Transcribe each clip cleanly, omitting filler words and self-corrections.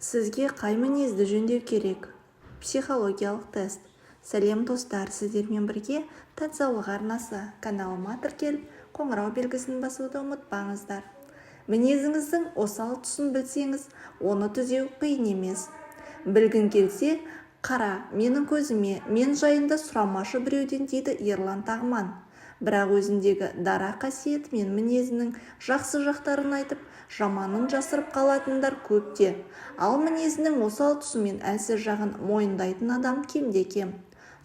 Сізге қай мінезді жөндеу керек? Психологиялық тест. Сәлем, достар! Сіздермен бірге Денсаулық арнасы. Каналыма тіркеліп, қоңырау белгісін басуды ұмытпаңыздар. Мінезіңіздің осал тұсын білсеңіз, оны түзеу қиын емес. «Білгің келсе, қара менің көзіме, мен жайында сұрамашы біреуден», – дейді Ерлан Тағман. Бірақ өзіндегі дара қасиеті мен мінезінің жақсы жақтарын айтып, жаманын жасырып қалатындар көп те, ал мінезінің осал тұсы мен әлсіз жағын мойындайтын адам кемде-кем.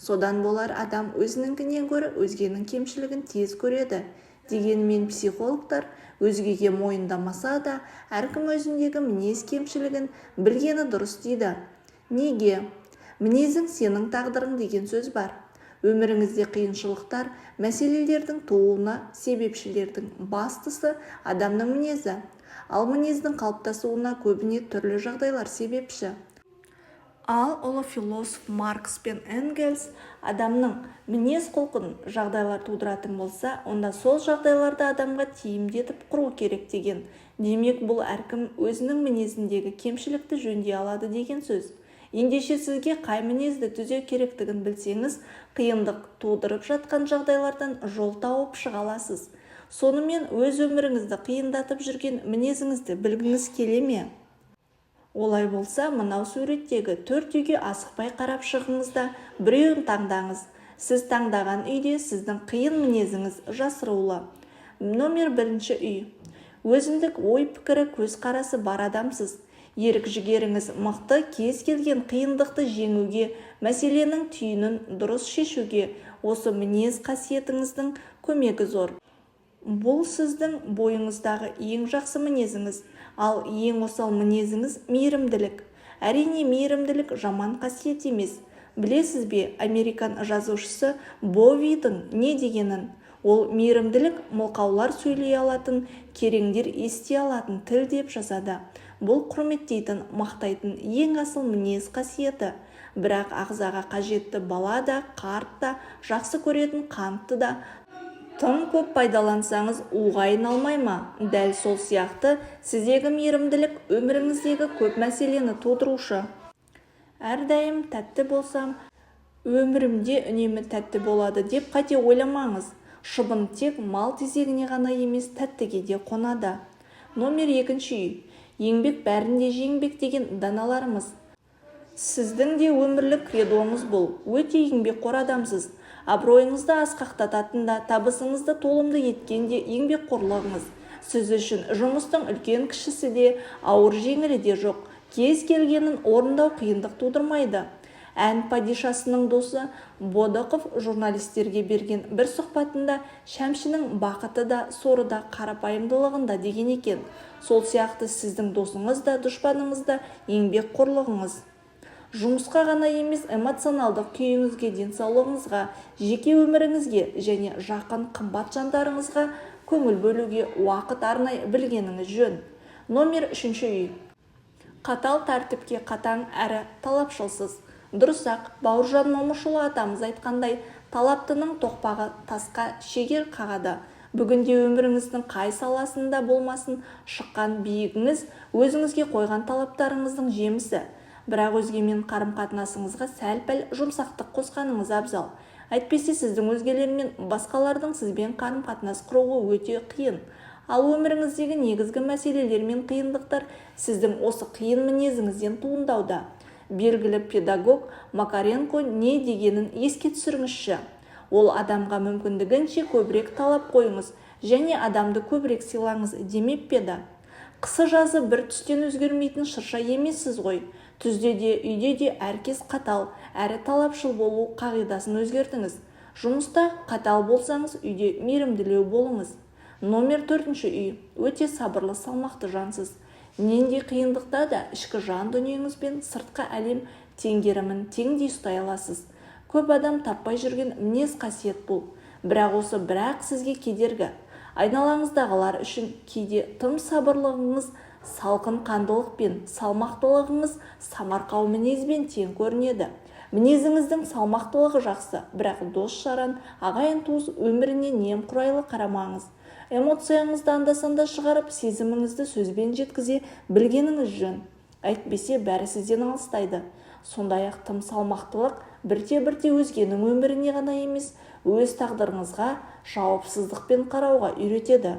Содан болар, адам өзінікінен гөрі өзгенің кемшілігін тез көреді. Дегенмен психологтар өзгеге мойындамаса да, әркім өзіндегі мінез кемшілігін білгені дұрыс дейді. Неге? «Мінезің – сенің тағдырың» деген сөз бар. Өміріңізде қиыншылықтар, мәселелердің тууына себепшілердің бастысы – адамның мінезі. Ал мінездің қалыптасуына көбіне түрлі жағдайлар себепші. Ал ұлы философ Маркс пен Энгельс адамның мінез-құлқын жағдайлар тудыратын болса, онда сол жағдайларды адамға тиімді етіп құру керек деген. Демек, бұл әркім өзінің мінезіндегі кемшілікті жөндей алады деген сөз. Ендеше, сізге қай мінезді түзеу керектігін білсеңіз, қиындық тудырып жатқан жағдайлардан жол тауып шыға аласыз. Сонымен, өз өміріңізді қиындатып жүрген мінезіңізді білгіңіз келе ме? Олай болса, мынау суреттегі төрт үйге асықпай қарап шығыңыз да, біреуін таңдаңыз. Сіз таңдаған үйде сіздің қиын мінезіңіз жасырулы. Номер 1-үй. Өзіндік ой-пікірі, көзқарасы бар адамсыз. Ерік-жігеріңіз мықты. Кез келген қиындықты жеңуге, мәселенің түйінін дұрыс шешуге осы мінез қасиетіңіздің көмегі зор. Бұл сіздің бойыңыздағы ең жақсы мінезіңіз. Ал ең осал мінезіңіз – мейірімділік. Әрине, мейірімділік жаман қасиет емес. Білесіз бе, американ жазушысы Бовидің не дегенін? Ол: «Мейірімділік – мылқаулар сөйлей алатын, кереңдер ести алатын тіл», – деп жазады. Бұл құрметтейтін, мақтайтын ең асыл мінез қасиеті. Бірақ ағзаға қажетті, бала да, қарт та жақсы көретін қантты да тым көп пайдалансаңыз, уға айналмай ма? Дәл сол сияқты сіздегі мейірімділік өміріңіздегі көп мәселені тудырушы. Әрдайым тәтті болсам, өмірімде үнемі тәтті болады деп қате ойламаңыз. Шыбын тек мал тезегіне ғана емес, тәттіге де қонады. Номер 2 үй. «Еңбек бәрін де жеңбек» деген даналарымыз. Сіздің де өмірлік кредоңыз бұл. Өте еңбекқор адамсыз. Абыройыңызды асқақтататын да, табысыңызды толымды еткен де еңбекқорлығыңыз. Сіз үшін жұмыстың үлкен-кішісі де, ауыр-жеңілі де жоқ. Кез келгенін орындау қиындық тудырмайды. Ән падишасының досы Бодықов журналистерге берген бір сұхбатында: «Шәмшінің бақыты да, соры да қарапайымдылығында», – деген екен. Сол сияқты сіздің досыңыз да, дұшпаныңыз да – еңбекқорлығыңыз. Жұмысқа ғана емес, эмоционалдық күйіңізге, денсаулығыңызға, жеке өміріңізге және жақын, қымбат жандарыңызға көңіл бөлуге уақыт арнай білгеніңіз жөн. Номер 3 үй. Қатал тәртіпке қатаң әрі талапшылсыз. Дұрыс-ақ, Бауыржан Момышұлы атамыз айтқандай, талаптының тоқпағы тасқа шегер қағады. Бүгінде өміріңіздің қай саласында болмасын шыққан биігіңіз – өзіңізге қойған талаптарыңыздың жемісі. Бірақ өзгемен қарым-қатынасыңызға сәл-пәл жұмсақтық қосқаныңыз абзал. Әйтпесе сіздің өзгелермен, басқалардың сізбен қарым-қатынас құруы өте қиын. Ал өміріңіздегі негізгі мәселелер мен қиындықтар сіздің осы қиын мінезіңізден туындауда. Белгілі педагог Макаренко не дегенін еске түсіріңізші. Ол: «Адамға мүмкіндігінше көбірек талап қойыңыз және адамды көбірек сыйлаңыз», – демеп пе еді? Қысы-жазы бір түстен өзгермейтін шырша емессіз ғой. Түзде де, үйде де әркез қатал әрі талапшыл болу қағидасын өзгертіңіз. Жұмыста қатал болсаңыз, үйде мейірімділеу болыңыз. Номер 4 үй. Өте сабырлы, салмақты жансыз. Нендей қиындықта да ішкі жан дүниеңіз бен сыртқы әлем теңгерімін теңдей ұстай аласыз. Көп адам таппай жүрген мінез қасиет бұл. Бірақ осы «бірақ» сізге кедергі. Айналаңыздағылар үшін кейде тым сабырлығыңыз салқын қандылық пен салмақтылығыңыз самарқау мінезбен тең көрінеді. Мінезіңіздің салмақтылығы жақсы, бірақ дос-жаран, ағайын-туыс өміріне немқұрайлы қарамаңыз. Эмоцияңызды анда-санда шығарып, сезіміңізді сөзбен жеткізе білгеніңіз жөн. Әйтпесе бәрі сізден алыстайды. Сондай-ақ тым салмақтылық бірте-бірте өзгенің өміріне ғана емес, өз тағдырыңызға жауапсыздықпен қарауға үйретеді.